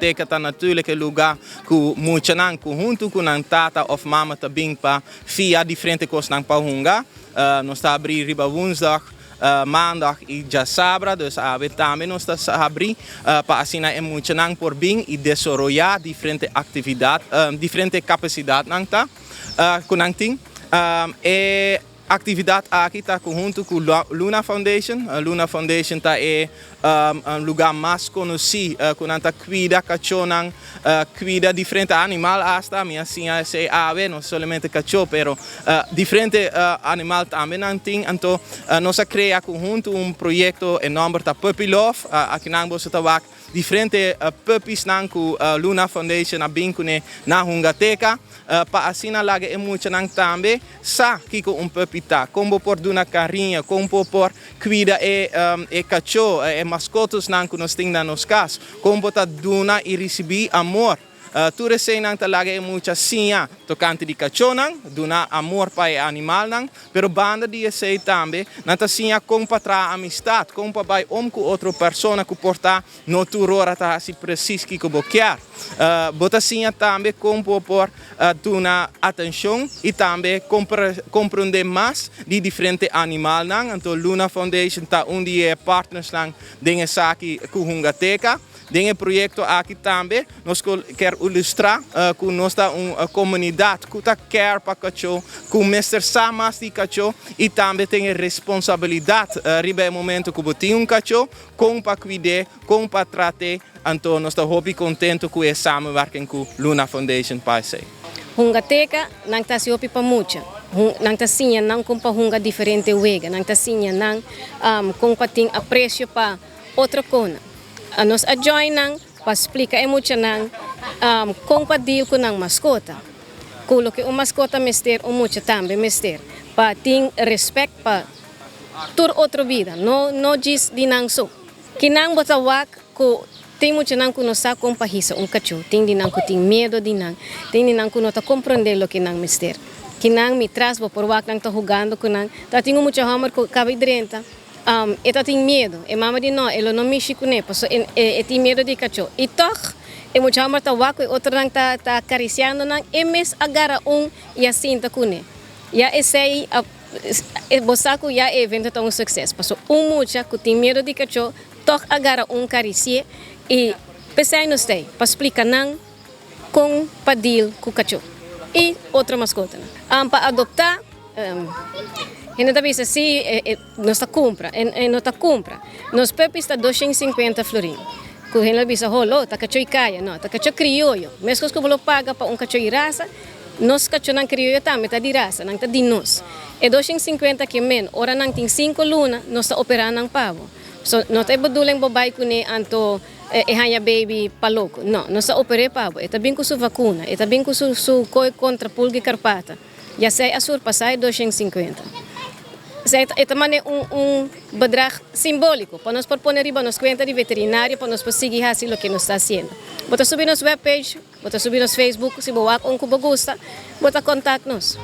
Hungateka ta natuurlijk e lugar ku muchanan ku huntu ku nan tata of mama ta bin pa fia diferente kosnan pa hunga. Nos ta habrí riba woensdag, maandag i djasabra, dus awe tambe nos ta habrí pa asina e muchanan por bin i desaroyá diferente aktividat, diferente kapasidatnan ta ku nan tin. E aktividat aki ta huntu ku Luna Foundation. Luna Foundation ta e lugá mas konosí ku nan ta kuida kachónan, kuida diferente animal asta. Mi a siña esei awe, no solamente kachó, pero diferente animal tambe nan tin. Anto nos a krea huntu un proyekto, e nòmber ta Puppy Love. Akinan boso ta wak diferente puppiesnan ku Luna Foundation a bin kuné na Hungateka pa asina laga e muchanan tambe sa kiko un puppy ta, kon bo por duna kariño, kon bo por kuida e kachó, e maskotosnan ku nos tin na nos kas, kon bo ta duna i risibí amor. Tur eseinan ta laga e mucha siña tokante di kachónan, duna amor pa e animalnan, pero banda di esei tambe nan ta siña kon pa traha amistat, kon pa bai om ku otro persona ku por ta no tur ora ta hasi presis kiko bo kier. Bo ta siña tambe kon bo por duna atenshon i tambe komprondé mas di diferente animalnan. Anto Luna Foundation ta un di e partnersnan den esaki ku Hungateka. Den e proyekto aki tambe nos kier ilustrá ku nos ta un komunidat ku ta care pa kachó, ku mester sa mas di kachó i tambe tin e responsabilidat riba e momento ku bo tin un kachó, kon pa kuid'é, kon pa trat'é. Anto nos ta hopi kontentu ku e samenwerking ku Luna Foundation pa esei. Hungateka, nan ta hasi hopi pa mucha. Nan ta siña nan kon pa hunga diferente wega. Nan ta siña nan kon pa tin apresio pa otro kona. Nos a join nan pa splika e muchanan kon pa deal ku nan maskota. Ku loke un maskota mester, un mucha tambe mester. Pa tin respect pa tur otro bida, no no djis di nan so. Kinan bo ta wak ku tin muchanan ku no sa kon pa hisa un kachó, tin di nan ku tin miedo di nan, tin di nan ku no ta komprondé loke nan mester. Kinan mi tras bo por wak nan ta hugando ku nan. Ta tin un mucha hòmber ku kaba i drenta. E ta tin miedu. E mama di no, e lo no mishi kuné, paso e tin miedu di kachó. I tòg e mucha hòmber ta wak ku e otronan ta ta karisiando nan, e mes a gara un i a sinta kuné. Ya esei a bo sa ku ya e evento ta un sukses, paso un mucha ku tin miedu di kachó tòg a gara un karisié i p'esei nos ta ei, pa splika nan kon pa deal ku kachó i otro maskotanan. Pa adoptá. Hende ta bisa si nos ta kumpra, e no ta kumpra. Nos puppies ta 250 florin. Ku hende lo bisa holo, ta kachó i kaya. No, ta kachó krioyo. Meskos ku bo lo paga pa un kachó i rasa, nos kachónan krioyo tambe ta di rasa, nan ta di nos. E 250 ke men, ora nan tin sinku luna, nos ta operá nan pa bo. So, no ta e bedoeling bo bai kuné anto e haña baby pa loko. No, nos ta oper'é pa bo. E ta bin ku su vakuna, e ta bin ku su su koi kontra pulga i karpata. Ya sei a surpasá e 250. Esei e ta mane un un bedrag simbóliko pa nos por pone riba nos kuenta di veterinario pa nos por sigui hasi loke nos ta hasiendo. Bo ta subi nos webpage, bo ta subi nos Facebook, si bo wak un ku bo gusta, bo ta kontak nos.